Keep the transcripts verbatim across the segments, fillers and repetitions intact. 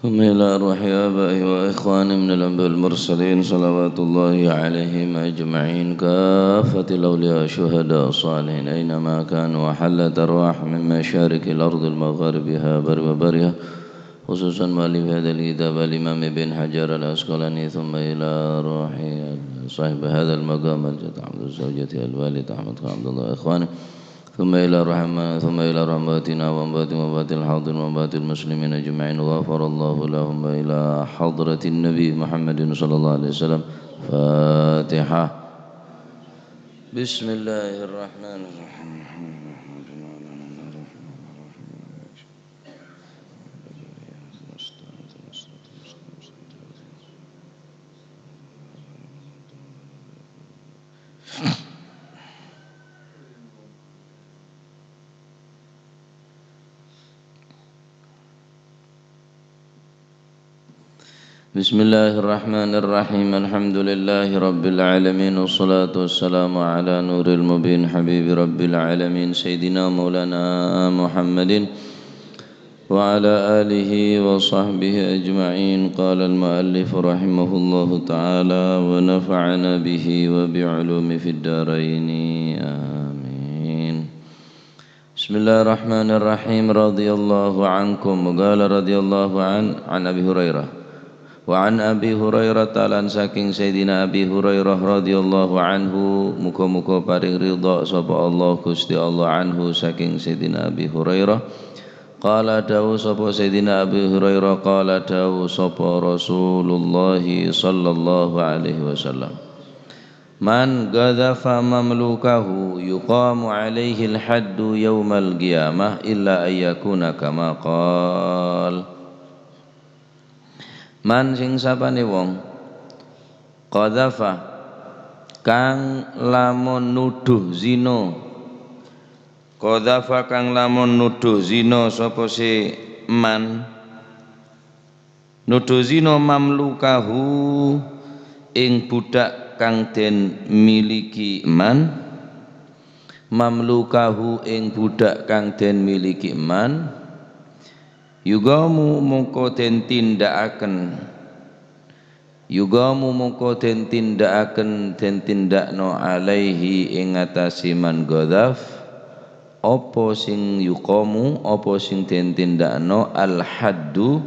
ثم إلى روح آبائه وإخوانه من الأنبياء والمرسلين صلوات الله عليهم أجمعين، كافة الأولياء الشهداء الصالحين أينما كانوا، وحلت أرواحهم من مشارق الأرض ومغاربها برها وبحرها، خصوصا مؤلف هذا الكتاب الإمام ابن حجر العسقلاني، ثم إلى روح صاحب هذا المقام الجد عبد زوجته الوالد أحمد خان عبد الله وإخوانه، ثم إلى رحم-، ثم إلى رحماتنا وأمواتهم وأموات الحاضرين وأموات المسلمين أجمعين. غفر الله لهم، إلى حضرة النبي محمد صلى الله عليه وسلم. فاتحة. بسم الله الرحمن الرحيم. بسم الله الرحمن الرحيم. الحمد لله رب العالمين، والصلاة والسلام على نور المبين حبيب رب العالمين سيدنا مولانا محمد وعلى آله وصحبه أجمعين. قال المؤلف رحمه الله تعالى ونفعنا به وبعلومه في الدارين. آمين. بسم الله الرحمن الرحيم. رضي الله عنكم. قال رضي الله عن، عن أبي هريرة. Wa an Abi Hurairah, lan saking Sayyidina Abi Hurairah radhiyallahu anhu, muga-muga paring ridha sapa Allah, Gusti Allah, anhu, saking Sayyidina Abi Hurairah. Qala, dawuh sapa Sayyidina Abi Hurairah, qala, dawuh sapa Rasulullah sallallahu alaihi wasallam, "Man qadhafa mamlukahu yuqamu alaihil haddu yaumal qiyamah illa ayyakuna kama qal." Man, sing sapane wong, qadhafa, kang lamon nuduh zina, qadhafa, kang lamon nuduh zina sapa si man, nuduh zina mamlukahu, ing budhak kang den miliki man, mamlukahu, ing budhak kang den miliki man, yuqamu, mongko den tindakaken, yuqamu, mongko den tindakaken, den tindakno, alaihi, ing atase man qadhaf, apa sing yuqamu, apa sing den tindakno, al-haddu,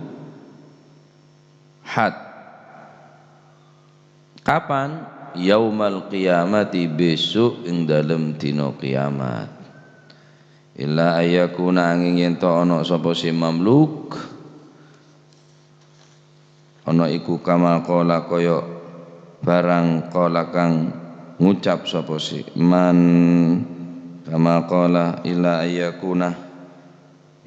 had. Kapan? Yaumal qiyamati, besok ing dalem dina kiamat. Illa ayyakuna, anging yen to ana sapa se mamluk, ana iku kama qala, kaya barang qala kang ngucap sapa se man, kama qala, illa ayyakuna.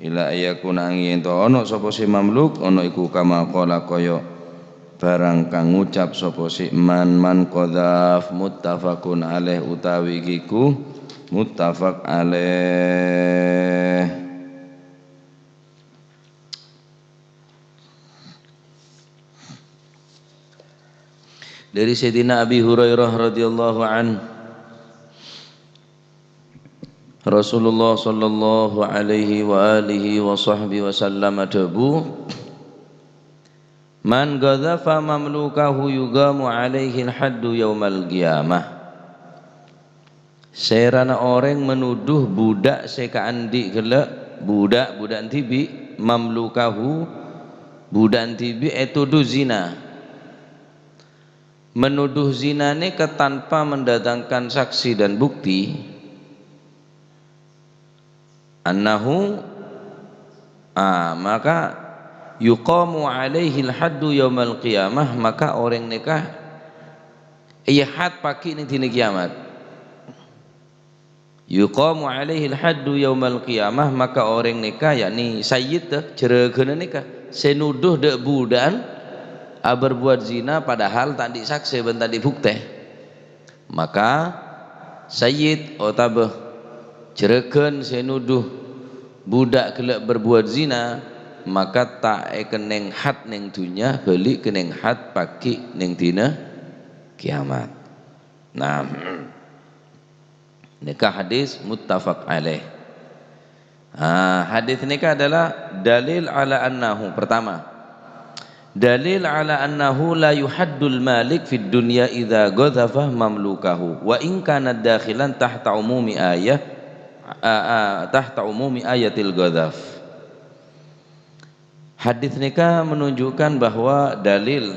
Illa ayyakuna, anging yen to ana sapa se mamluk, ana iku kama qala, kaya barang kang ngucap sapa se man, man qadhaf, muttafaqun alaih, utawi iku muttafaq alaih. Dari Sayyidina Abi Hurairah radhiyallahu anhu, Rasulullah sallallahu alaihi wa alihi wa sahbihi wasallam adhabu, "Man qadhafa mamlukahu yuqamu alaihil haddu yaumal qiyamah." Serana oreng menuduh budak se kaandi' gella', budak, budak dhibi', mamlukahu, budak dhibi' etuduh zina. Menuduh zina neka tanpa mendatangkan saksi dan bukti, annahu, ah, maka yuqamu alaihil haddu yaumal qiyamah, maka oreng neka iya had pagi ning dina kiamat. Yuqamu alaihil haddu yaumal qiyamah, maka oreng neka, yakni sayyid, eh, jaraganna neka, se nuduh dha' buda'an aberbuat zina padahal ta' andi' sakse ban ta' andi' bukte. Maka sayyid otabah jaragan se nuduh budak gella' berbuat zina, maka ta' ekenneng had neng dunnya, bali kenneng had pagi neng dina kiamat. Nah, neka hadis muttafaq alaih. Ah, hadis neka adalah dalil ala annahu. Pertama, Dalil ala annahu la yuhaddul malik fid dunya idza ghadzafa mamlukahu wa in kana dakhilan tahta umumi ayah, a, a, tahta umumi ayatil ghadzaf. Hadis nèka menunjukkan bahwa dalil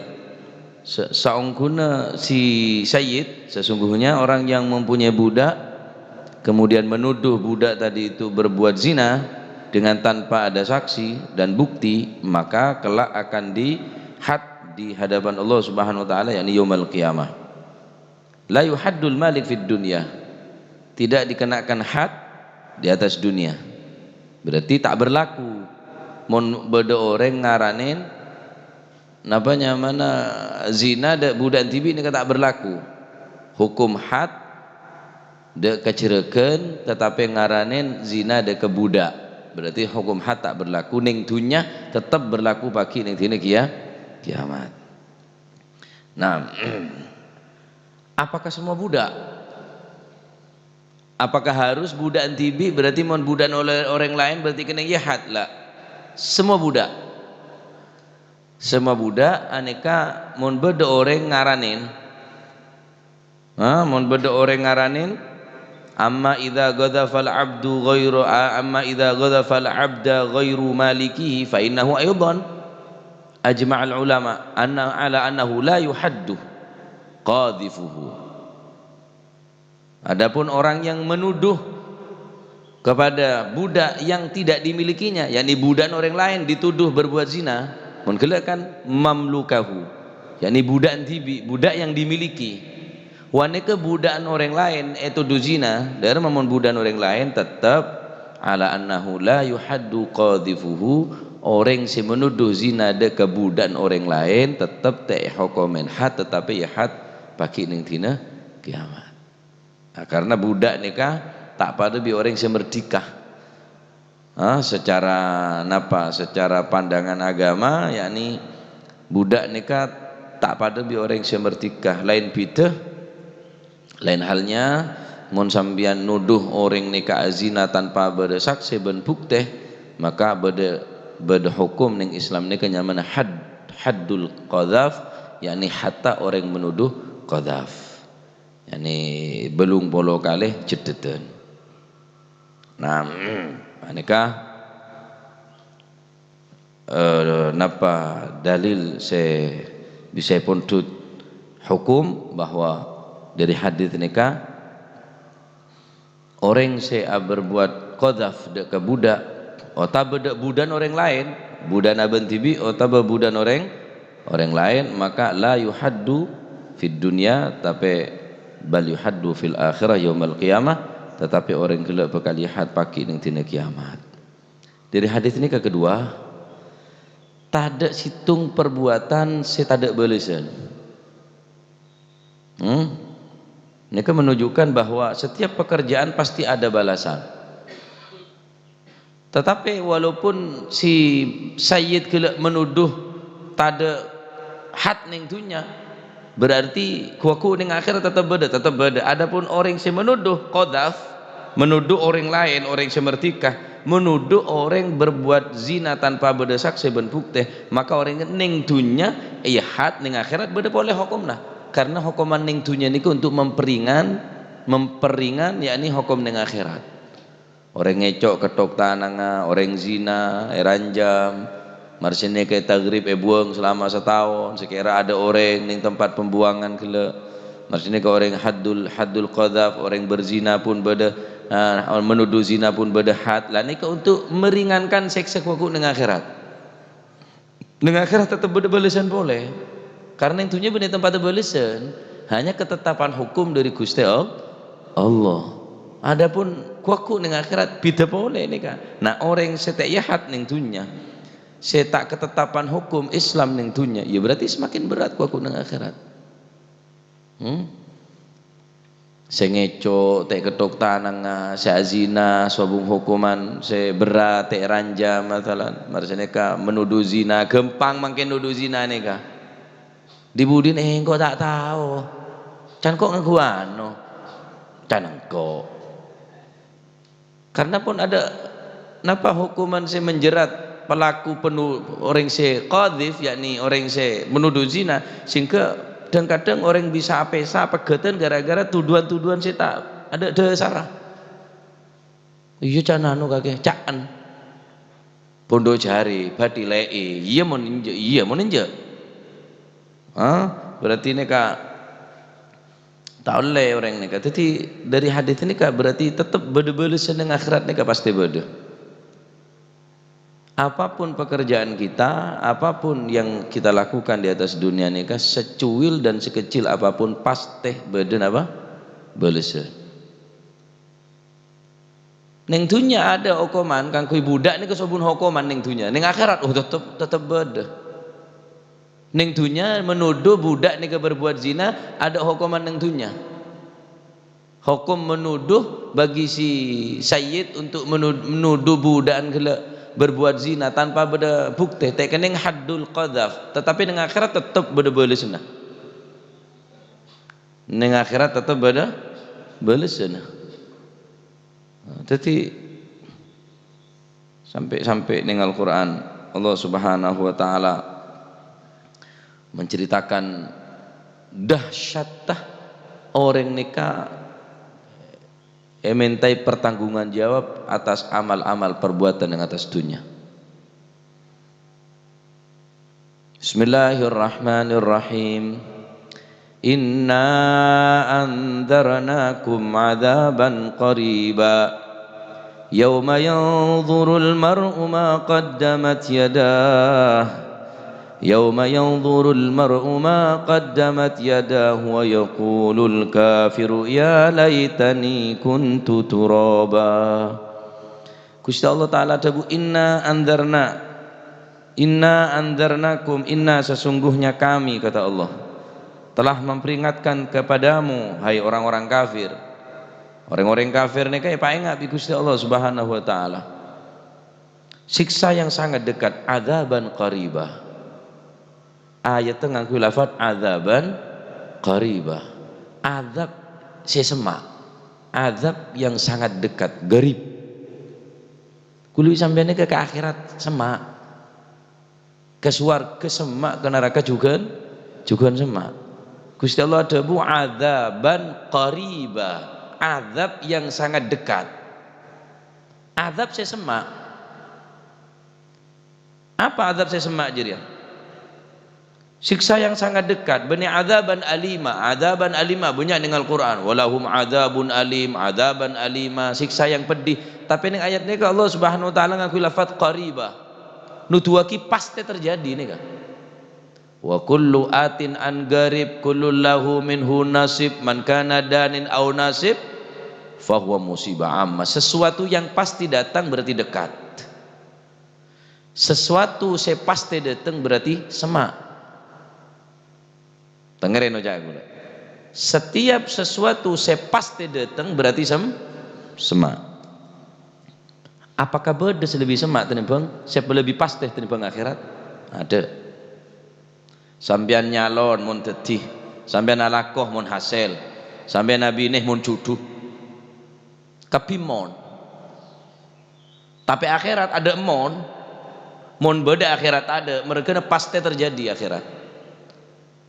se-, saongghuna si sayyid, sesungguhnya orang yang mempunyai budak, kemudian menuduh budak tadi itu berbuat zina dengan tanpa ada saksi dan bukti, maka kelak akan dihad di hadapan Allah Subhanahu wa Ta'ala, yakni yaumul qiyamah. La yuhaddul malik fid dunya. Tidak dikenakan had di atas dunia. Berarti tak berlaku. Mon bâdâ orèng ngaranè, napa nyamana, zina dâ' budâ'na dhibi' nèka ta' berlaku. Hukum had dâ' kajhârâghân, tatapè ngaranè zina dâ' ka budâ'. Berarti hukum had ta' berlaku neng dhunnya, tetep berlaku paghi' neng dhina kiya-, kiyamat. Nah, apakah semua budak? Apakah harus budâ'na dhibi', berarti mon budâ'na oleh orèng laèn berarti kennèng yâ had? La. Semua budak. Semua budak anèka mon bâdâ orèng ngaranè. Ha, mon bâdâ orèng ngaranè, "Amma idza ghadzafal abdu ghairu, a-, amma idza ghadzafal abda ghairu malikihi fa innahu aidan." Ajma'al ulama anna, ala annahu la yuhaddu qadhifuhu. Adapun orang yang menuduh kepada budak yang tidak dimilikinya, yakni budâ'na orèng laèn dituduh berbuat zina, mon ghellâ' kan mamlukahu, yakni budâ'na dhibi', budak yang dimiliki. Wa nèka budâ'na orèng laèn ètodhu zina, dâ'remma mon budâ'na orèng laèn, tetep ala annahu la yuhaddu qadhifuhu, orèng sè menuduh zina dâ' ka budâ'na orèng laèn, tetep ta' èhokomèn had, tatapè yâ had paghi' neng dhina kiyamat. Nah, karena budak nèka ta' padâ bi' orèng sè merdeka. Ah, secara napa? Secara pandangan agama, yakni budak nèka ta' padâ bi' orèng sè merdeka. Laèn bhidhâ, laèn halnya, mon sampèyan nuduh orèng nèka azina tanpa bâdâ saksè bân buktè, maka bâdâ, bâdâ hukum neng Islam nèka nyamana had, haddul qadzaf, yakni hatta orèng menuduh qadzaf. Yakni bâllung polo kalè jeddhâddhân. Nah, panèka, eh, napa dalil sè bisa èpondhut hukum bahwa dâri hadis nèka orèng sè aberbuat qadzaf dâ' ka budak, otabâ dâ' budâ'na orèng laèn, budâ'na bân dhibi' otabâ budâ'na orèng, orèng laèn, maka la yuhaddu fid dunya, tapè bal yuhaddu fil akhirah yaumal qiyamah, tatapè orèng ghellâ' bhâkal yâ had paghi' neng dhina kiyamat. Dâri hadis nèka kaduwâ, tadâ' sèttong perbuatan sè tadâ' bâlessan. Hmm? Nèka menunjukkan bahwa setiap pekerjaan pasti ada balasan. Tatapè walaupun si sayyid ghellâ' menuduh tadâ' had neng dhunnya, berarti ghu-, ghu neng akhèrat tetep bâdâ, tetep bâdâ. Adapun orèng sè menuduh qadzaf, menuduh orèng laèn, orèng sè merdeka, menuduh orèng berbuat zina tanpa bâdâ saksè bân buktè, maka orèng neng dhunnya, iyâ had, neng akhèrat bâdâ polè hokomna. Karena hokoman neng dhunnya nèko untuk memperingan, memperingan, yakni hokom neng akhèrat. Orèng ngèco' ketthok tanangnga, orèng zina, èranjam, marsèna kè taghrib èbuwâng selama sataon, sakèra adâ' orèng neng tempat pembuangan ghellâ'. Marsèna kè orèng haddul, haddul qadzaf, orèng berzina pun bâdâ, eh, menuduh zina pun bâdâ had. La nèka untuk meringankan sèksa ghu-, ghu neng akhèrat. Neng akhèrat tetep bâdâ bâlessan polè. Karena neng dhunnya bânnè tempatta bâlessan, hanya ketetapan hukum dâri Ghustè All-, Allah. Adapun ghu-, ghu neng akhèrat bhidhâ polè nèka. Nah, orèng sè ta' yâ had neng dhunnya, sè ta' ketetapan hukum Islam neng dhunnya, ya berarti semakin berat ghu-, ghu neng akhèrat. Hmm? Sè ngèco', ta' ketthok tanangnga, sè azina, sobung hokoman sè berrâ', ta' èranjam, masalan. Marsèna kè menuduh zina, ghâmpang mangkèn nuduh zina nèka. Di-budina engko' ta' tao. Can ko' ngangghuy ano? Can engko'. Karena pon adâ' napa hokoman sè menjerat pelaku penu-, orèng sè qadzif, yakni orèng sè menuduh zina, sehingga kadhâng-kadhâng orèng bisa apèsa, pegghâtèn gara-gara tuduhan-tuduhan sè ta' adâ' dhâsarra. Iyâ, can anu kakè, ca'en. Pondhuk jhâri, bâdhi lè'è. Iyâ, mon enjâ', iyâ, mon enjâ'. Hah? Berarti nèka ta' ollè orèng nèka. Dhâddhi, dhâri hadits nèka berarti tettep bâdâ bâlessân neng akhèrat nèka pastè bâdâ. Apapun pekerjaan kita, apapun yang kita lakukan di atas dunia nèka, secuil dan sekecil apapun, pastè bâdâ napa? Bâlessân. Neng dhunnya adâ' hokoman kaangghuy budhâk nèka sobun hokoman neng dhunnya. Neng akhèrat, oh, tettep, tettep bâdâ. Neng dhunnya menuduh budhâk nèka berbuat zina, adâ' hokoman neng dhunnya. Hokom menuduh bagi si sayyid untuk menud-, menuduh budhâ'ân ghellâ' berbuat zina tanpa bâdâ buktè, ta' kennèng haddul qadzaf. Tetapi neng akhèrat tettep bâdâ bâlessânna. Neng akhèrat tettep bâdâ bâlessânna. Nah, dhâddhi, sampè'-sampè' neng Al-Qur'an, Allah Subhanahu wa Ta'ala menceritakan dahsyatta orèng nèka èmèntaè pertanggungan jawab atas amal-amal perbuatan neng attas dhunnya. Bismillahirrahmanirrahim. Inna andzarnakum adzaban qariba. Yauma yanzurul mar'u ma qaddamat yadah. Yauma yanzurul mar'u ma qaddamat yadahu wa yaqulul kafiru ya laitani kuntu turaba. Ghustè Allah Ta'ala adhâbu, "Inna andzarna, inna andzarnakum, inna, sesungguhnya Kami," kata Allah, "telah memperingatkan kepadamu, hai orang-orang kafir." Orèng-orèng kafir nèka èpaènga' bi' Ghustè Allah Subhanahu wa Ta'ala. Siksa yang sangat dekat, adzaban qariba. Ayatta ngangghuy lafat adzaban qariba. Adzab sè semma'. Adzab yang sangat dekat, qarib. Ghulâ sampèyan nèka ka akhèrat semma'. Ka sowarghâ semma', ka naraka jhughân, jhughân semma'. Ghustè Allah adhâbu, "Adzaban qariba." Adzab yang sangat dekat. Adzab sè semma'. Apa adzab sè semma' jârèya? Siksa yang sangat dekat. Bânnè adzaban alima, adzaban alima, bânnya' neng Al-Qur'an. "Walahum adzabun alim, adzaban alima," siksa yang pedih. Tapè neng ayat nèka Allah Subhanahu wa Ta'ala ngangghuy lafat qariba. Nuduwaghi pastè terjadi nèka. "Wa kullu atin an qarib, kullu lahu minhu nasib, man kana danin au nasib, fahuwa musibah amma." Sesuatu yang pasti datang berarti dekat. Sesuatu sè pastè dâteng berarti semma'. Tengngèrè oca'na ghulâ. Setiap sesuatu sè pastè dâteng berarti sem-, semma'. Apakah bâdâ sè lebbi semma' tenimbang, sè lebbi pastè tenimbang akhèrat? Adâ'. Sampèyan nyalon mon dhâddhi, sampèyan alako mon hasèl, sampèyan abinè mon jhudhu. Kabbhi mon. Tapè akhèrat adâ' mon. Mon bâdâ akhèrat adâ', marghâna pastè terjadi akhèrat.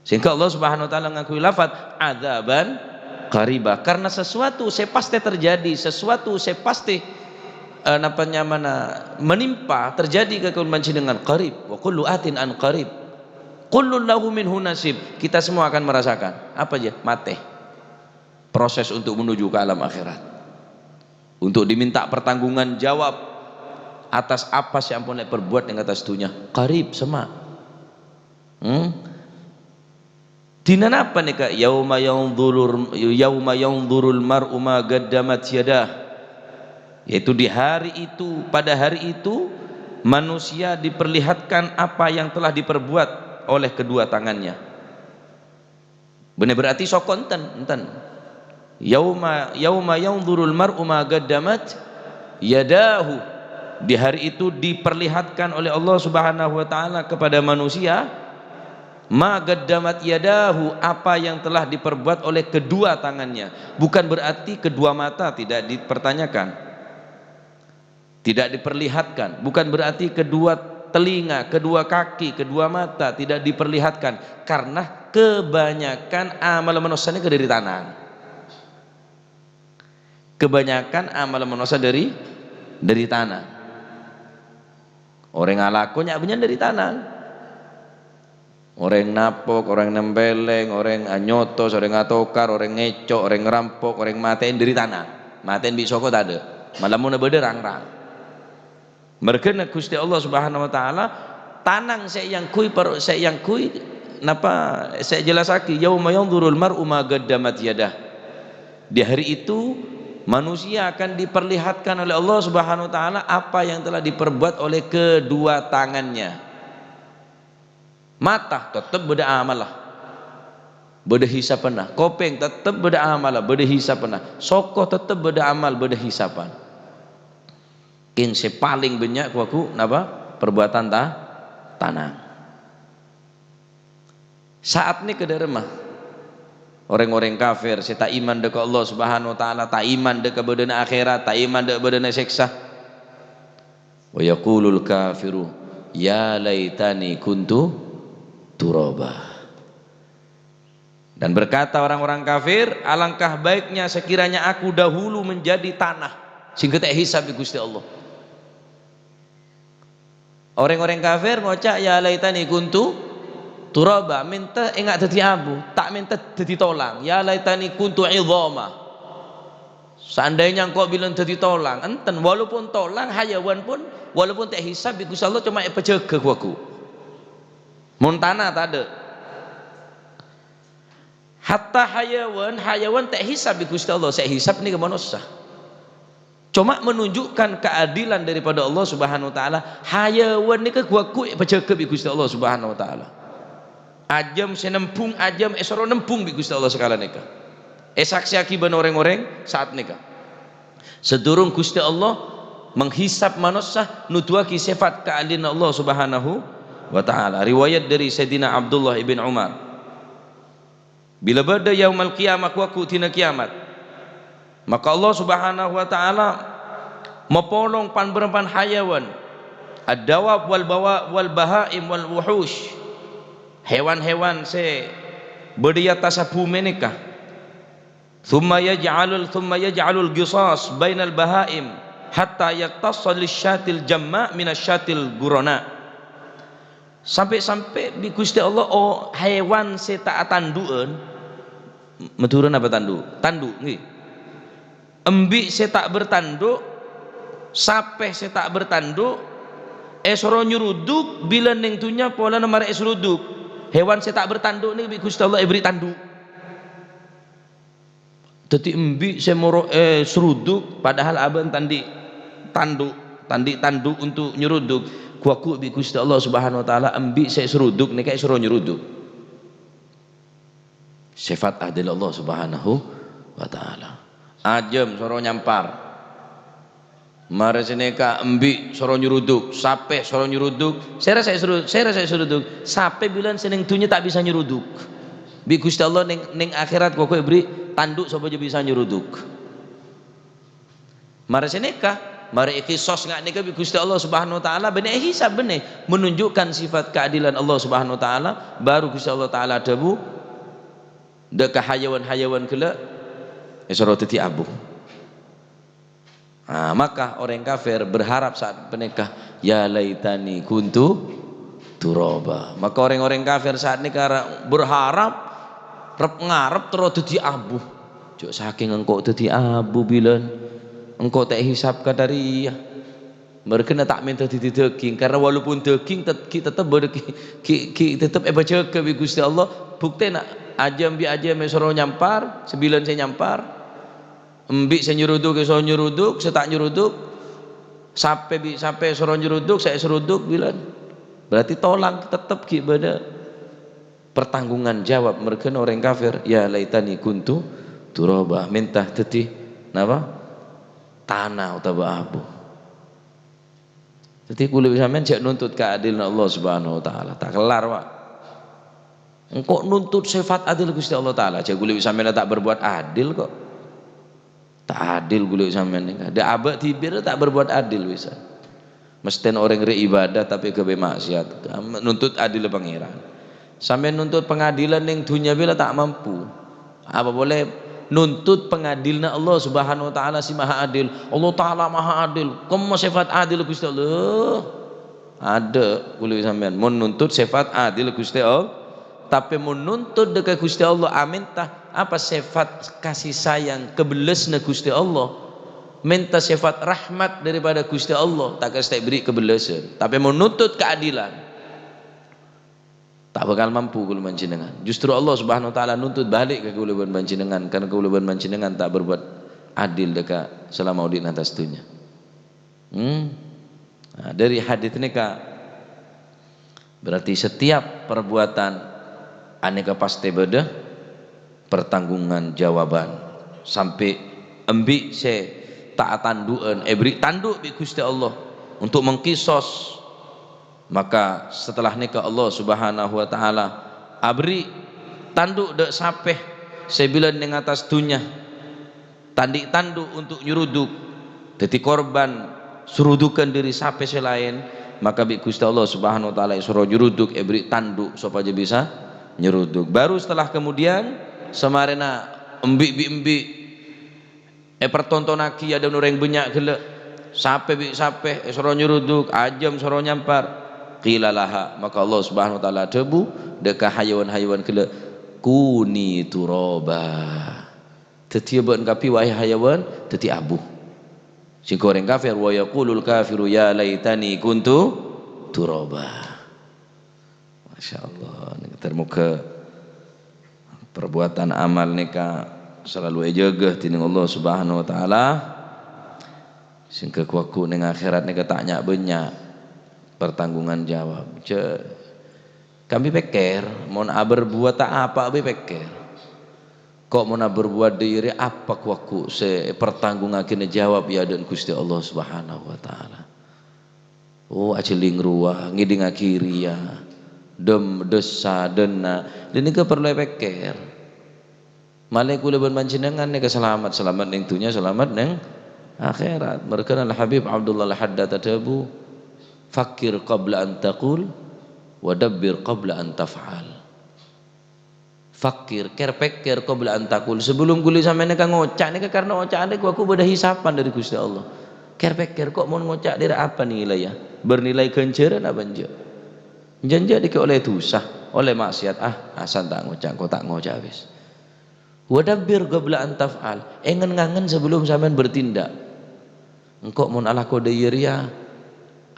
Sehingga Allah Subhanahu wa Ta'ala ngangghuy lafat adzaban qariba. Karena sesuatu sè pastè terjadi, sesuatu sè pastè, eh, napa nyamana, menimpa, terjadi ka kaulâ panjhennengngan, qarib. "Wa kullu atin an qarib. Kullun lahu minhu nasib." Kita semua akan merasakan. Apa aja? Matè. Proses untuk menuju ke alam akhirat. Untuk diminta pertanggungan jawab atas apa sè ampon èparbuwât neng attas dhunnya. Qarib, semma'. Hmm? Dina napa nèka? "Yauma yanzurur, yauma yanzurul mar'u ma qaddamat yadah." Yaitu di hari itu, pada hari itu, manusia diperlihatkan apa yang telah diperbuat oleh kedua tangannya. Bânnè berarti soko enten, enten. "Yauma, yauma yanzurul mar'u ma qaddamat yadahu." Di hari itu diperlihatkan oleh Allah Subhanahu wa Ta'ala kepada manusia, "Ma qaddamat yadahu," apa yang telah diperbuat oleh kedua tangannya. Bukan berarti kedua mata tidak dipertanyakan. Tidak diperlihatkan, bukan berarti kedua telinga, kedua kaki, kedua mata tidak diperlihatkan, karena kebanyakan amal manossa nèka dhâri tanang. Kebanyakan amal manossa dhâri, dhâri tanang. Orèng alako nya' bânnya'an dhâri tanang. Orèng napok, orèng nèmpèlèng, orèng anyotos, orèng atokar, orèng ngèco', orèng rampok, orèng matè'è dhâri tanang. Matè'è bi' soko tadâ'. Malammona bâdâ rang-rang. Merghâna Ghustè Allah Subhanahu wa Ta'ala, tanang sè èangghuy, par-, sè èangghuy, napa sè èjellassaghi, "Yauma yanzurul mar'u ma qaddamat yadah." Di hari itu, manusia akan diperlihatkan oleh Allah Subhanahu wa Ta'ala apa yang telah diperbuat oleh kedua tangannya. Mata, tettep bâdâ amalla, bâdâ hisabbhâ. Kopèng, tettep bâdâ amalla, bâdâ hisabbhâ. Soko, tettep bâdâ amal, bâdâ hisabbhâ. Kèng sè palèng bânnya' ghu-lagghu napa? Perbuatan ta-, tanang. Sa'at nèka dhâ' remma orèng-orèng kafir sè ta' iman dhâ' ka Allah Subhanahu wa Ta'ala, ta' iman dhâ' ka bâdâna akhèrat, ta' iman dhâ' bâdâna sèksa. "Wa yaqulul kafiru, ya laitani kuntu turaba." Dan berkata orang-orang kafir, "Alangkah baiknya sekiranya aku dahulu menjadi tanah, sehingga ta' èhisab bi' Ghustè Allah." Orèng-orèng kafir ngoca', "Ya laitani kuntu turaba," mènta enga' dhâddhi abu, ta' mènta dhâddhi tolang. "Ya laitani kuntu idhama." Seandainya engko' bilân dhâddhi tolang, enten, walaupun tolang, hayawan pun, walaupun ta' èhisab bi' Ghustè Allah, coma èpajâgâ ghu-lagghu. Mon tana tadâ'. Hatta hayawan, hayawan ta' èhisab bi' Ghustè Allah, sè èhisab nèka manossa. Coma menunjukkan keadilan daripada Allah Subhanahu wa Ta'ala, hayawan nèka ghu-lagghu èpajâgâ bi' Ghustè Allah Subhanahu wa Ta'ala. Ajâm sè nembhung, ajâm èsoro nembhung bi' Ghustè Allah sakala nèka. Èsaksèyaghi bân orèng-orèng sa'at nèka. Sadurung Ghustè Allah menghisab manossa, nuduwaghi sèfat kaadilanna Allah Subhanahu wa Ta'ala. Riwayat dâri Sayyidina Abdullah ibn Umar. Bilâ bâdâ yaumal qiyamah, ghu-lagghu dina kiyamat, maka Allah Subhanahu wa Ta'ala mapolong pan-bârâmpan hayawan, ad-dawab wal bawa-, wal bahaim wal wuhush, hewan-hewan sè bâdâ è attassa bhumè nèka. Tsumma yaj'alul, tsumma yaj'alul qisas bainal bahaim hatta yaqtassa lisyatil jamma minasyatil qurana. Sampè'-sampè' bi' Ghustè Allah, oh, hewan sè ta' atandhu'ân, Madhurâ napa tandhu'? Tandhu', ngghi. Embi' sè ta' bertanduk, sapè sè ta' bertanduk, èsoro nyeruduk, bilân neng dhunnya polana marè èseruduk. Hewan sè ta' bertanduk nèka bi' Ghustè Allah èberri' tandhu'. Dhâddhi embi' sè moro èseruduk, padahal abâ'na ta' andi' tandhu', ta' andi' tandhu' untuk nyeruduk, ghu-lagghu bi' Ghustè Allah Subhanahu wa Ta'ala embi' sè èseruduk nèka èsoro nyeruduk. Sèfat adil Allah Subhanahu wa Ta'ala. Ajâm soro nyampar. Marè sanèka embi' soro nyeruduk, sapè soro nyeruduk, sèra sè seru-, sèra sè seruduk, sapè bilân sè neng dhunnya ta' bisa nyeruduk. Bi' Ghustè Allah neng, neng akhèrat koko èberri' tandhu' sopajâ bisa nyeruduk. Marè sanèka, marè èkisos nga' nèka bi' Ghustè Allah Subhanahu wa Ta'ala, bânnè èhisab bânnè, menunjukkan sifat keadilan Allah Subhanahu wa Ta'ala, baru Ghustè Allah Ta'ala adhâbu, dâ' ka hayawan-hayawan ghellâ', èsoro dhâddhi abu. Ah, maka orèng kafir berharap saat panèka, "Ya laitani kuntu turaba." Maka orèng-orèng kafir saat nèka ra-, berharap, rep-ngarep terro dhâddhi abu. Jhâ' sakèng engko' dhâddhi abu bilân, engko' ta' èhisab kadhâriyâ. Merghâna ta' mènta dhâddhi dhâghing, karna walaupun dhâghing tet-, ghi' tettep bâdâ ghi', ghi', ghi' tettep èpajâgâ bi' Ghustè Allah. Buktèna, ajâm bi' ajâm èsoro nyampar, sè bilân sè nyampar. Embi' sè nyeruduk èsoro nyeruduk, sè ta' nyeruduk, sapè bi' sapè èsoro nyeruduk, sè èseruduk bilân. Berarti tolang tettep ghi' bâdâ pertanggungan jawab merghâna orèng kafir, "Ya laitani kuntu turaba," mènta dhâddhi napa? Tana otabâ abu. Dhâddhi, kaulâ bi' sampèyan jhâ' nuntut kaadilanna Allah Subhanahu wa Ta'ala. Ta' kellar, Pak. Engko' nuntut sifat adil Ghustè Allah Ta'ala. Jhâ' kaulâ bi' sampèyan ta' berbuat adil, kok. Ta' adil ghulâ sampèyan nèka. Dâ' abâ' dhibi' ta' berbuat adil bisa. Mestèna orèng rè ibadah tapè ghâbây maksiat. Nuntut adil Pangèran. Sampèyan nuntut pangadilan neng dhunnya bilâ ta' mampu. Apa polè nuntut pangadilanna Allah Subhanahu wa Ta'ala sè Maha Adil. Allah Ta'ala Maha Adil. Kemma sifat adil Ghustè Allah. Adâ' ghulâ sampèyan. Mon nuntut sifat adil Ghustè Allah. Tapè mon nuntut dâ' ka Ghustè Allah, amènta apa sifat kasih sayang, kabellasna Ghustè Allah, mènta sifat rahmat daripada Ghustè Allah, ta' kèra ta' èberri' kabellâsân. Tapè mon nuntut kaadilan, ta' bhâkal mampu kaulâ bân panjhennengngan. Justru Allah Subhanahu wa Ta'ala nuntut balik ka kaulâ bân panjhennengngan, karena kaulâ bân panjhennengngan ta' berbuat adil dâ' ka salama odi'na attas dhunnya. Hmm. Nah, dâri hadits nèka, berarti setiap perbuatan anèka pastè bâdâ pertanggungjawaban. Sampè' embi' sè ta' atandhu'ân èberri' tandhu' bi' Ghustè Allah untuk mengkisos. Maka setelah nèka Allah Subhanahu wa Ta'ala aberri' tandhu' dâ' sapè sè bilân neng attas dhunnya. Tandhi' tandhu' untuk nyeruduk, dhâddhi korban serudhukan dâri sapè sè laèn, maka bi' Ghustè Allah Subhanahu wa Ta'ala èsoro nyeruduk, èberri' tandhu' sopajâ bisa nyeruduk. Baru setelah kemudian, samarèna embi' bi' embi' èpartontonnaghi è adâ'na orèng bânnya' ghellâ', sapè bi' sapè èsoro nyeruduk, ajâm soro nyampar. Qila laha, maka Allah Subhanahu wa Ta'ala adhâbu dâ' ka hayawan-hayawan ghellâ', "Kuni turaba." Dhâddhiyâ bâ'na kabbhi, wahai hayawan, dhâddhi abu. Sèngko' orèng kafir, "Wa yaqulul kafiru ya laitani kuntu turaba." Masya Allah, nèka, moghâ perbuatan amal nèka selalu èjâgâ dening Allah Subhanahu wa Ta'ala. Sèngko' ghu-lagghu neng akhèrat nèka ta' nya'-bânnya' pertanggungan jawab. Jhâ' kabbhi pèkkèr, mon aberbuwât ta' apa bhâi pèkkèr. Ko' mon aberbuwât dâ' iyâ rèya apa ghu-lagghu sè èpertanggungaghina jawab è adâ'na Ghustè Allah Subhanahu wa Ta'ala. Oh, ajhâling rowa, ngèdingngaghi rèya, dâm-, dâssa, dânna', ghânèka parlo èpèkkèr. Malè kaulâ bân panjhennengngan nèka salamet, salamet neng dhunnya, salamet neng akhèrat. Marghâna Al-Habib Abdullah Al-Haddad adhâbu, "Fakkir qabla an taqul, wa dabbir qabla an taf'al." Fakkir, kèr-pèkkèr qabla an taqul. Sabellunna kaulâ sampèyan nèka ngoca', nèka karna oca'an rèya ghu-lagghu bâdâ hisapan dâri Ghustè Allah. Kèr-pèkkèr, ko' mon ngoca' dâri apa nilaiya? Bâr nilai ghânjhârân apa enjâ'? Enjâ'-enjâ' dhika ollè dhusa, ollè maksiat. Ah, asal ta' ngoca', engko' ta' ngoca' wis. Wa dabbir qabla an taf'al. Èngen-ngangen sabellunna sampèyan bertindak. Engko' mon alako dâ' iyâ rèya,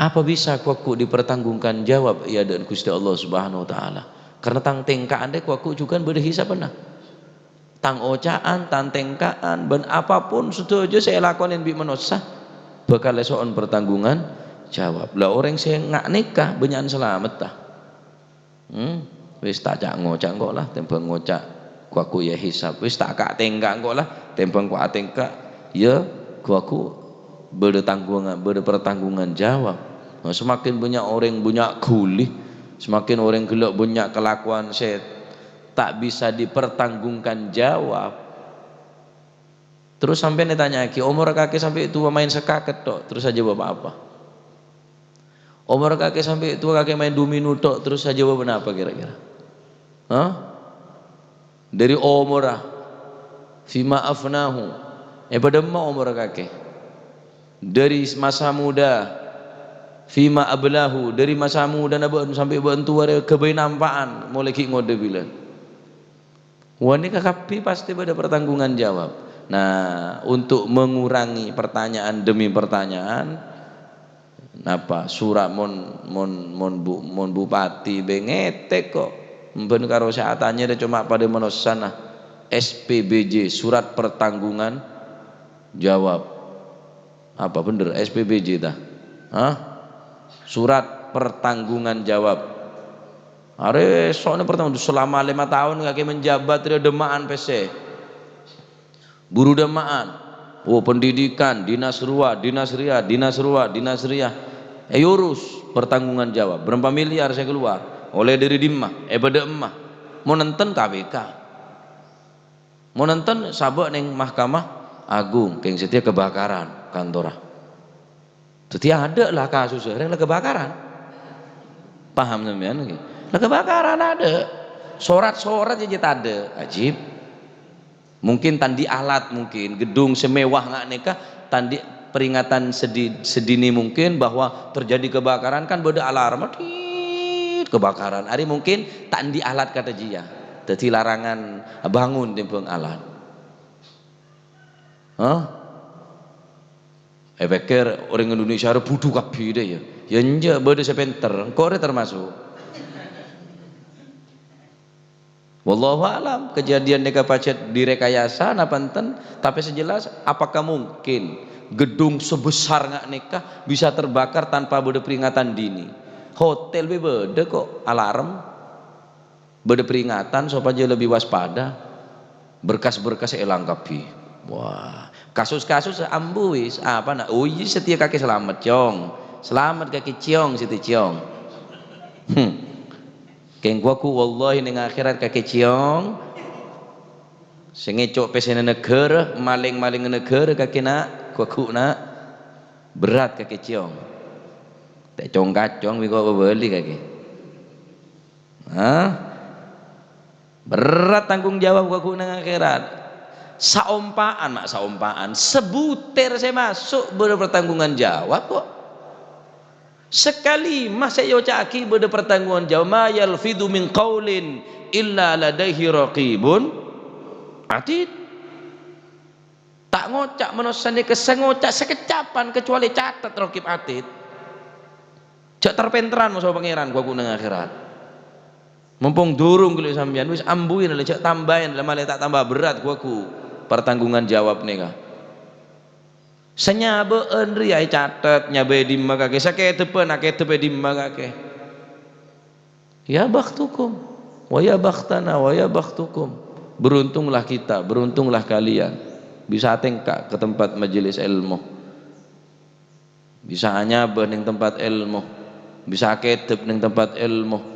apa bisa ghu-lagghu dipertanggungjawab è adâ'na Ghustè Allah Subhanahu wa Ta'ala? Karna tang tèngka'an rèya ghu-lagghu jhughân bâdâ hisapanna. Tang oca'an, tang tèngka'an, bân apapun sadhâjâ sè èlakonè bi' manossa bhâkal èso'on pertanggungan jawab. La orèng sè nga-, nèka bânnya'an salametta. Hmm, wis ta' ca'-ngoca' engko' la, tèmbhâng ngoca' ghu-lagghu èhisab. Wis ta' ka'-tèngka' engko' la, tèmbhâng ko'-atèngka'. Iyâ, ghu-lagghu bâdâ tanggungan, bâdâ pertanggungan jawab. Nah, semakin bânnya' orèng bânnya' ghuli, semakin orèng ghellâ' bânnya' kalakowan sè ta' bisa dipertanggungan jawab. Terros sampèyan ètanya'aghi, "Omorra kakè sampè' towa maèn sakaket tok, terros ajâwâb apa?" Omorra kakè sampè' towa kakè maèn domino tok, terros ajâwâb napa kèra-kèra? Hah? Dâri omorra, fima afnahu, èpadâ emma omorra kakè? Dâri masa muda, fima ablahu, dâri masa mudana bâ'na sampè' bâ'na towa rèya ghâbây nampa'an, molaè ghi' ngodâ bilân. Wah, nèka kabbhi pastè bâdâ pertanggungan jawab. Nah, untuk mengurangi pertanyaan demi pertanyaan, napa sura' mon, mon, mon bu-, mon bupati bâi ngètèk ko'. Bân karo sè atanya rè coma padâ manossana. S P B J, surat pertanggungan jawab. Apa bhender S P B J ta? Hah? Surat pertanggungan jawab. Arè sokna pertanggung, selama lima tahun kakè menjabat rèya dâmma'an pèssè. Buru dâmma'an. Oh, pendidikan, dinas rowa, dinas rèya, dinas rowa, dinas rèya. Èurus pertanggungan jawab. Berapa miliar sè keluar? Ollè dâri dimma? Èpadâ emma? Mon enten K P K. Mon enten, sabâ' neng mahkamah Agung, kèng satèya kebakaran kantorra. Dhâddhi adâ' la kasus, orèng la kebakaran. Paham sampèyan, ngghi? La kebakaran adâ'. Sorat-sorat jhâ' tadâ'. Ajib. Mungkin ta' andi' alat, mungkin gedung sè mewah nga' nèka ta' andi' peringatan sedi-, sedini mungkin bahwa terjadi kebakaran, kan bâdâ alarm, "Tit, kebakaran." Arèya mungkin ta' andi' alat kadhâ' jiyâ. Dhâddhi larangan bangun tèmbhâng alat. Hah? Èpèkkèr orèng Indonesia rè budhu kabbhi dhâ' iyâ. Yâ enjâ', bâdâ sè pènter, engko' rè termasuk. Wallahu a'lam, kejadian nèka pajhât direkayasa napa enten, tapè sè jelas, apakah mungkin gedung sebesar nga' nèka bisa terbakar tanpa bâdâ peringatan dini? Hotel bi' bâdâ kok alarm. Bâdâ peringatan sopajâ lebbi waspada. Berkas-berkas èlang kabbhi. Wah, kasus-kasus ambu wis. Apana? Oh iyâ, satèya kakè salamet, Cong. Salamet kakè, Cong, satèya, Cong. Hmm. Kèng ghuwâ ghu', wallahi, neng akhèrat kakè, Cong. Sè ngèco' pèssèna naghârâ, malèng-malèngnga naghârâ kakè, na'. Ghuwâ ghu', na'. Berat kakè, Cong. Ta' cong-kacong bi' ko' pabâli kakè. Hah? Berat tanggung jawab ghuwâ ghu' neng akhèrat. Saompa'an, ma' saompa'an, sabutèr sè maso' bâdâ pertanggungan jawab kok. Sakalima sè èoca'aghi bâdâ pertanggungan jawab, "Ma yalfidhu min qaulin illa ladaihi raqibun atid." Ta' ngoca' manossa nèka, sangoca' sakeccapan, kacuali catet Raqib Atid. Jhâ' ter-pènterran maso Pangèran ghuwâ ghu' neng akhèrat. Mompong durung ghellâ' sampèyan, wis ambuin la, jhâ' tambahin la, malè ta' tamba berat ghuwâ ghu' pertanggungan jawab nèka. Sanyabâ'ân rèya ècatet, nyabâ è dimma kakè, sakèdhebbhân akèdhebbhâ è dimma kakè. Ya bakhtukum, wa ya bakhtana, wa ya bakhtukum. Beruntunglah kita, beruntunglah kalian. Bisa atèngka' ka tempat majelis èlmo. Bisa anyabâ neng tempat èlmo. Bisa akèdhep neng tempat èlmo.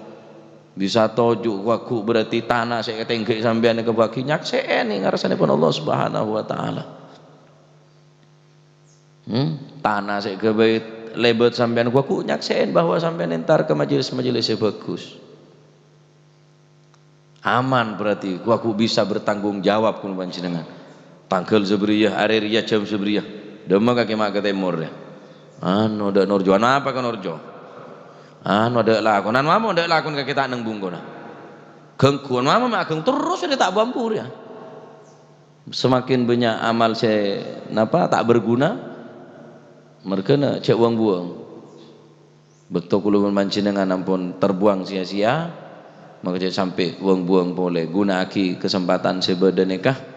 Bisa toju' ghuwâ ghu' berarti tana sè ètèngghi sampèyan èkabâghi nyaksè'è neng ngarsana pon Allah Subhanahu wa Ta'ala. Hmm? Tana sè èghâbây lèbât sampèyan ghuwâ ghu' nyaksè'è bahwa sampèyan entar ka majelis-majelis sè bhâghus. Aman berarti, ghuwâ ghu' bisa bertanggung jawab ghun panjhennengngan. Tangghâl sabâriyâ, arè rèya jhâm sabâriyâ. Dâmma kakè ma' ka tèmor rèya. Anu, dâ' Norjo. Anu apa ka Norjo? Anu, dâ' lakon. Anu, amo dâ' lakon kakè ta' neng bungkona. Gangguan mama ma' aghâng terros rèya ta' bu-ambu rèya. Semakin bânnya' amal sè, napa, ta' berguna, merghâna jhâ' wâng-buwâng. Bâkto kaulâ bân panjhennengngan ampon terbuang sia-sia, maka jhâ' sampè' wâng-buwâng polè. Ghuna'aghi kasempatan sè bâdâ nèka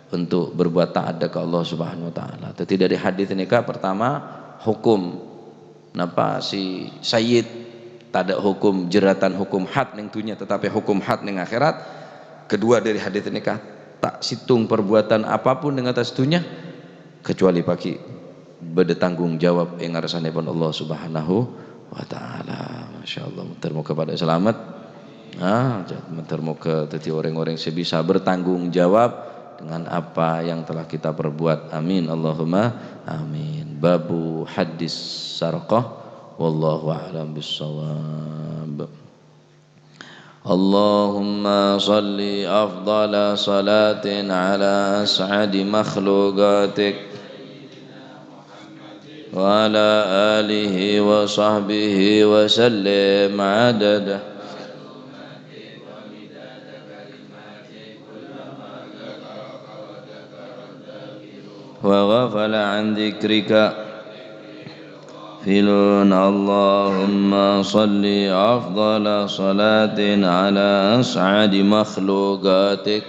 untuk berbuat ta'at ka Allah Subhanahu wa Ta'ala. Dhâddhi, dâri hadis nèka, pertama, hukum Napa si sayyid? Tadâ' hukum jeratan, hukum had neng dhunnya, tetapi hukum had neng akhèrat. Kedua, dâri hadis nèka, ta' sèttong perbuatan apapun neng attas dhunnya kecuali paghi' bâdâ tanggung jawab è ngarsanèpon Allah Subhanahu wa Ta'ala. Masya Allah, moghâ-moghâ padâ salamet. Ah, moghâ-moghâ dhâddhi orèng-orèng sè bisa bertanggung jawab dengan apa yang telah kita perbuat. Amin, Allahumma amin. Babu haddis sarqah, wallahu a'lam bissawab. Allahumma salli afdala salatin ala as'adi makhluqatik. وعلى آله وصحبه وسلم عدد وغفل عن ذكرك غافلون. اللهم صل أفضل صلاة على أسعد مخلوقاتك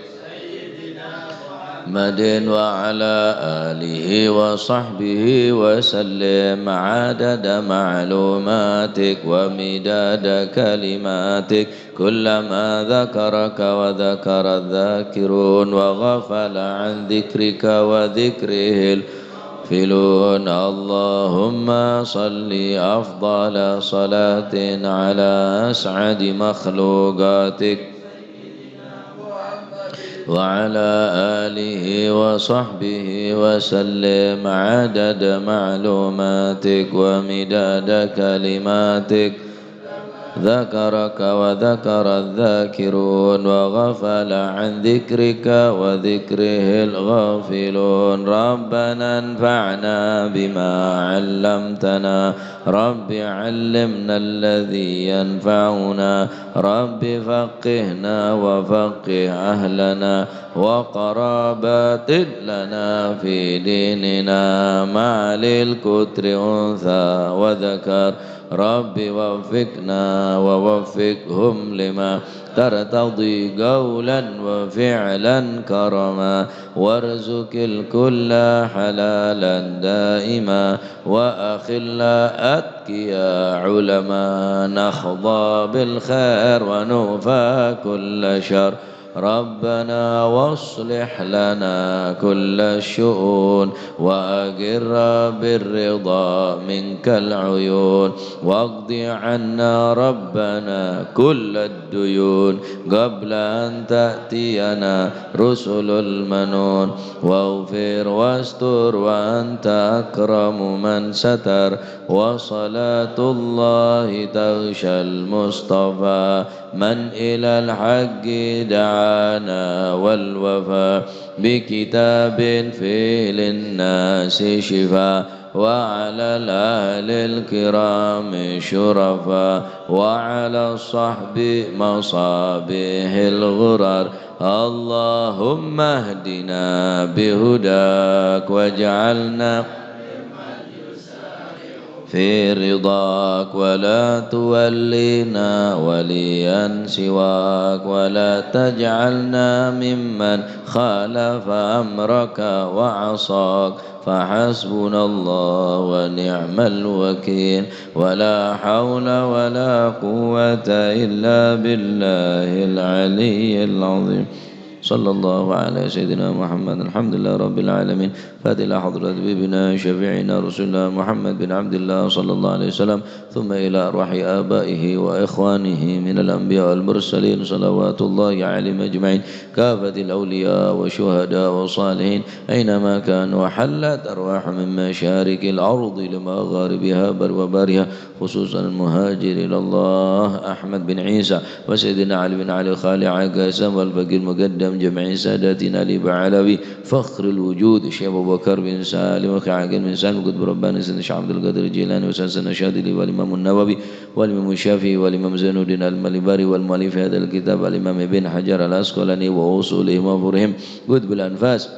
محمد وعلى آله وصحبه وسلم عدد معلوماتك ومداد كلماتك. كلما ذكرك وذكر الذاكرون وغفل عن ذكرك وذكره الغافلون. اللهم صل أفضل صلاة على أسعد مخلوقاتك وعلى آله وصحبه وسلم عدد معلوماتك ومداد كلماتك. ذكرك وذكر الذاكرون وغفل عن ذكرك وذكره الغافلون. ربنا انفعنا بما علمتنا. رب علمنا الذي ينفعنا. رب فقهنا وفقه أهلنا وقرابات لنا في ديننا مع للكتر أنثى وذكر. رب وفقنا ووفقهم لما ترتضي قولا وفعلا كرما. وارزق الكل حلالا دائما وأخلا أتقيا علما نحظى بالخير ونوفى كل شر. ربنا واصلح لنا كل الشؤون وأقر بالرضا منك العيون واقض عنا ربنا كل الديون قبل أن تأتينا رسل المنون واغفر واستر وأنت أكرم من ستر. وصلاة الله تغشى المصطفى من إلى الحق دعانا والوفا بكتاب فيه للناس شفاء وعلى الأهل الكرام شرفاء وعلى الصحب مصابيح الغرر. اللهم اهدنا بهداك واجعلنا في رضاك ولا تولنا وليا سواك ولا تجعلنا ممن خالف أمرك وعصاك. فحسبنا الله ونعم الوكيل. ولا حول ولا قوة إلا بالله العلي العظيم. صلى الله على سيدنا محمد. الحمد لله رب العالمين. فاتح إلى حضرة حبيبنا شفيعنا رسول الله محمد بن عبد الله صلى الله عليه وسلم، ثم إلى أرواح آبائه وإخوانه من الأنبياء والمرسلين صلوات الله عليهم أجمعين، كافة الأولياء والشهداء والصالحين أينما كانوا، وحلت أرواحهم من مشارق الأرض لمغاربها بر وبرها، خصوصا المهاجر إلى الله أحمد بن عيسى، وسيدنا علي بن علي خالع قاسم، والفقيه المقدم جميع ساداتنا علي بعلوي، فخر الوجود الشيخ أبو بكر بن سالم، وأخي عاقل بن سالم، قطب رباني سيدنا الشيخ عبد القادر الجيلاني، وأستاذنا الشاذلي، والإمام النووي، والإمام الشافعي، والإمام زين الدين المالباري، والمؤلف هذا الكتاب الإمام ابن حجر العسقلاني، وأصولهم وفروعهم، قطب الأنفاس،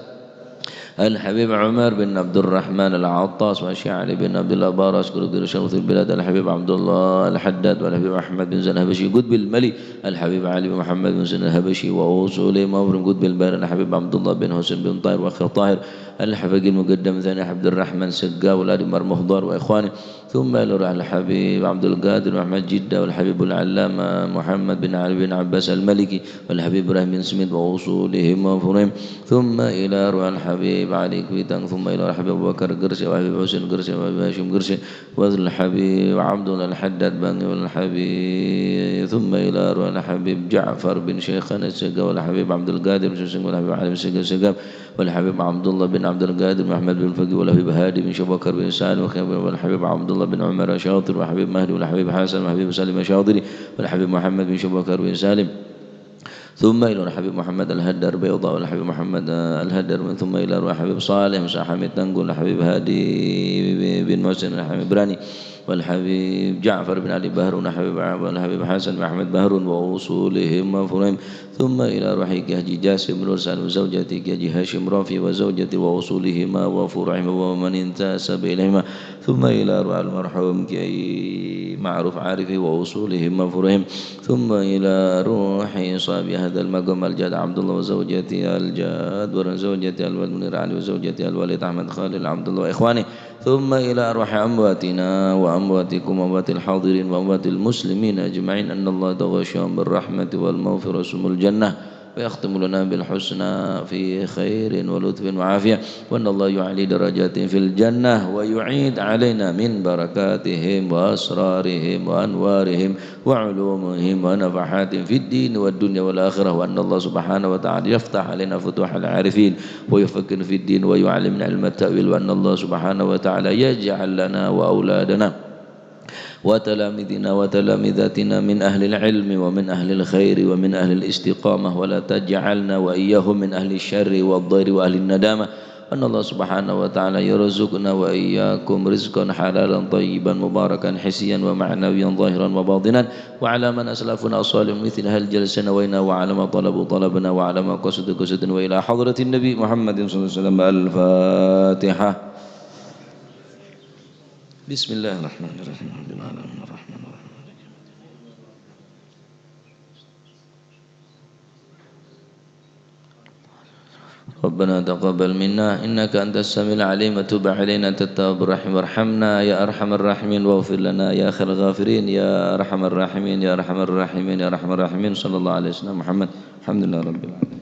الحبيب عمر بن عبد الرحمن العطاس، والشيخ علي بن عبد الله باراس، قطب شمس البلاد، الحبيب عبد الله الحداد، والحبيب أحمد بن زين الحبشي، قطب الملي، الحبيب علي بن محمد بن زين الحبشي، وأصولهم وفروعهم، قطب البحرين، الحبيب عبد الله بن حسين بن طاهر، وأخي طاهر، الحبيب المقدم ثاني عبد الرحمن سقا، والأدمر مخضر، وإخوانه، ثم إلى روح الحبيب عبد القادر محمد جدة، والحبيب العلامة محمد بن علي بن عباس المالكي، والحبيب إبراهيم بن سميد، وأصولهم وفروعهم، ثم إلى روح الحبيب علي كويتانغ، ثم إلى روح الحبيب أبو بكر قرسي، والحبيب حسين قرسي، والحبيب هاشم قرسي، والحبيب عبد الله الحداد بانغي، والحبيب، ثم إلى روح الحبيب جعفر بن شيخان السقا، والحبيب عبد القادر بن سوسن، والحبيب علي بن سقا سقا، والحبيب عبد الله بن عبد القادر محمد بن فقيه، والحبيب هادي بن شبكر بن سالم، والحبيب عبد الله بن عمر شاطر، والحبيب مهدي، والحبيب حسن، والحبيب سالم شاطري، والحبيب محمد بن شبكر بن سالم، ثم إلى الحبيب محمد الهدر بيضاء، والحبيب محمد، آه، الهدر، ثم إلى روح الحبيب صالح موسى حميد تنقل، الحبيب هادي بن محسن الحبيب براني، والحبيب جعفر بن علي بهرون، الحبيب ع-، والحبيب حسن بن أحمد بهرون وأصولهم وفروعهم، ثم إلى روح كي حاجي جاسم نور سالم وزوجته كي حاجي هاشم رافي وزوجته وأصولهما وفروعهما ومن انتسب إليهما، ثم إلى روح المرحوم كي معروف عارفي وأصولهم وفروعهم، ثم إلى روح صاحب هذا المقام الجاد عبد الله وزوجته الجاد ورن زوجته الوالد منير علي وزوجته الوالد أحمد خالد عبد الله وإخوانه، ثم إلى أرواح أمواتنا وأمواتكم وأموات الحاضرين وأموات المسلمين أجمعين، أن الله يتغشاهم بالرحمة والمغفرة ثم الجنة. ويختم لنا بالحسنى في خير ولطف وعافية، وأن الله يعلي درجاتهم في الجنة، ويعيد علينا من بركاتهم وأسرارهم وأنوارهم وعلومهم ونفحاتهم في الدين والدنيا والآخرة، وأن الله سبحانه وتعالى يفتح علينا فتوح العارفين، ويفقهنا في الدين، ويعلمنا علم التأويل، وأن الله سبحانه وتعالى يجعل لنا وأولادنا وتلاميذنا وتلاميذاتنا من أهل العلم ومن أهل الخير ومن أهل الاستقامة، ولا تجعلنا وإياهم من أهل الشر والضير وأهل الندامة. أن الله سبحانه وتعالى يرزقنا وإياكم رزقا حلالا طيبا مباركا حسيا ومعنويا ظاهرا وباطنا، وعلى من أسلفنا الصالحون مثل هذه الجلسة نوينا، وعلى ما طلبوا طلبنا، وعلى ما قصدوا قصدنا، وإلى حضرة النبي محمد صلى الله عليه وسلم. الفاتحة. بسم الله الرحمن الرحيم. الحمد لله رب العالمين. الرحمن الرحيم. ربنا تقبل منا إنك أنت السميع العليم وتب علينا أنت التواب الرحيم وارحمنا يا أرحم الراحمين واغفر لنا يا خير الغافرين يا أرحم الراحمين يا أرحم الراحمين يا أرحم الراحمين. صلى الله على سيدنا محمد. الحمد لله رب العالمين.